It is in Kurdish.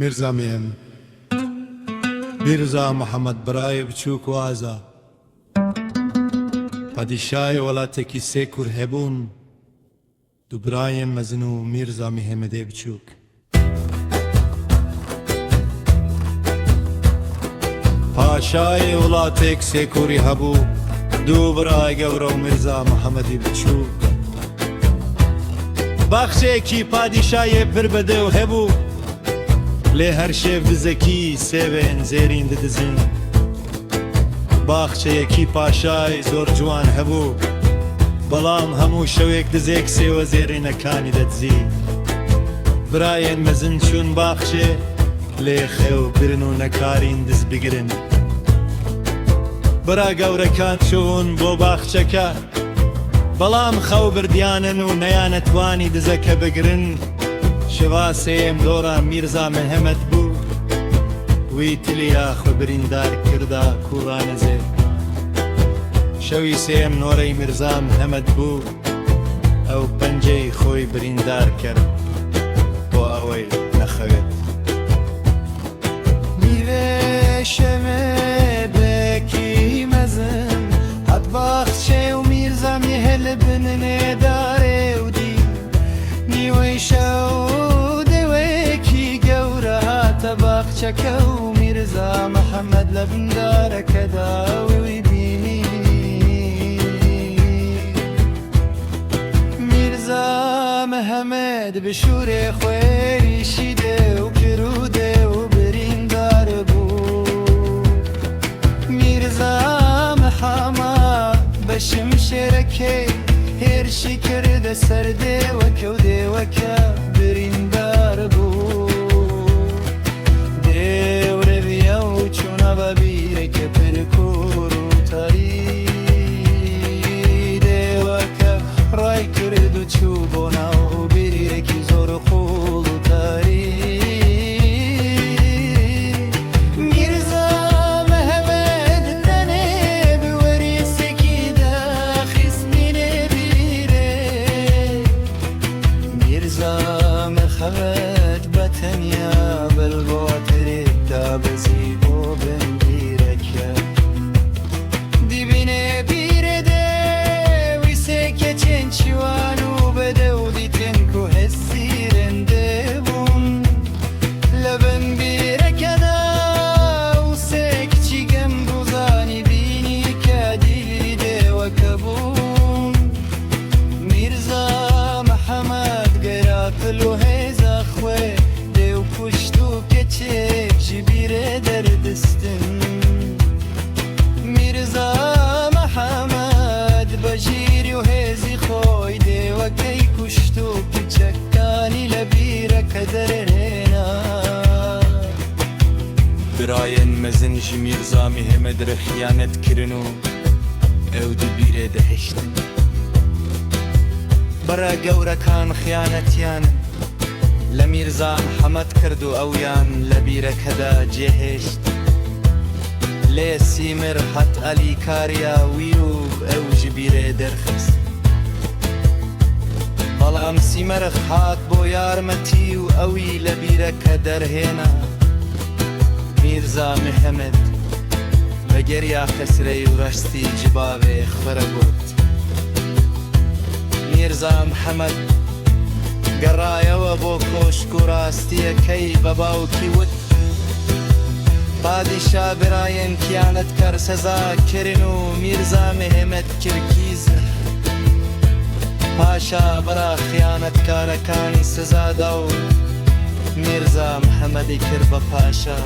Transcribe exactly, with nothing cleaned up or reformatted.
Mîrza Mihem. Mîrza Mihemed birayê biçûk û aza. Padîşayê welatekî sê kur hebûn. Du birayên mezin û Mîrza Mihemedê biçûk. Paşayê welatek sê kurî hebû, du birayê gewre û Mîrza Mihemedî biçûk. Baxçeyekî padîşayê pir bedew hebû, lê her şev dizekî sêvên zêrîn didizin. Baxçeyekî paşayê zor ciwan hebû, belam hemû şewêk dizek sêwe zêrînekanî dedizî. Birayên mezin çûn baxçê, lê xew birin û nekarîn diz bigirin. Bira gewrekan çûn bo baxçeke, belam xew birdiyanin û neyane twanî dizeke bigirin. Şiva sêyem dora Mîrza Mihemed bû. Wî tiliya xwe birîndar kirda kûranizê. Şewî sêyem norey Mîrza Mihemed bû. Ew penceyî xwe birîndar kir bo ewê nexewit. Nîvê şevê bekî mezin hat baxçê û Mîrza Mihê li binê darê û dî. Nîwey şew dewekî gewre hate baxçeke û Mîrza Mihemed li bin dareke da wî bînî. Mîrza Mihemed bi şûrê xwe êrîşî de û kirû de û birîndar bû. Mîrza Mihemed bi şimşêrekê hêrşî kir de ser dêweke û dêweke birîndar bû. Dêw reviya û çûna ve bîreke pir kûr û tarî. Dêweke ray kir û çû bona û bîrekî zor û qûl û tarî. Mîrza Mihemed tenê bi werîsekî de xist mînê bîrê. Mîrza Mihemed be tenya bil gotirê dabizî bo bin bîreke. Dibînê bîrê de wî sê keçên çiwan û bedew dîtin ku hesî rindê bûn. Li bin bîreke de û sê kiçî gem dûzanî bînî ke dîrî dêweke bûn. Mîrza Mihemed gera pil û hêza xwe dêw kuşt û keçek ji bîrê derdistin. Mîrza Mihemed bi jîrî û hêzî xwe dêwekey kuşt û keçekanî li bîreke derhêna. Birayên mezin ji Mîrza Mihemed re xiyanet kirin û ew di bîrê de hiştin. Bira gewrekan xiyanetiyan li Mîrza Mihemed kir û ew yan li bîreke de cêhişt. Lê Sîmir hat alîkariya wî û ew ji bîrê derxist. Belam Sîmerix hat bo yarmetî û ewî li bîreke derhêna. Mîrza Mihemed vegeriya qesrê û rastî ji bavê xwe re got. Mîrza Mihemed gerayewe bo koşk û rastiyekey bi bawkî wit. Padîşa birayên xiyanetkar seza kirin û Mîrza Mihemed kir kîz. Paşa bira xiyanetkarekanî seza da û Mîrza Mihemedî kir bi paşa.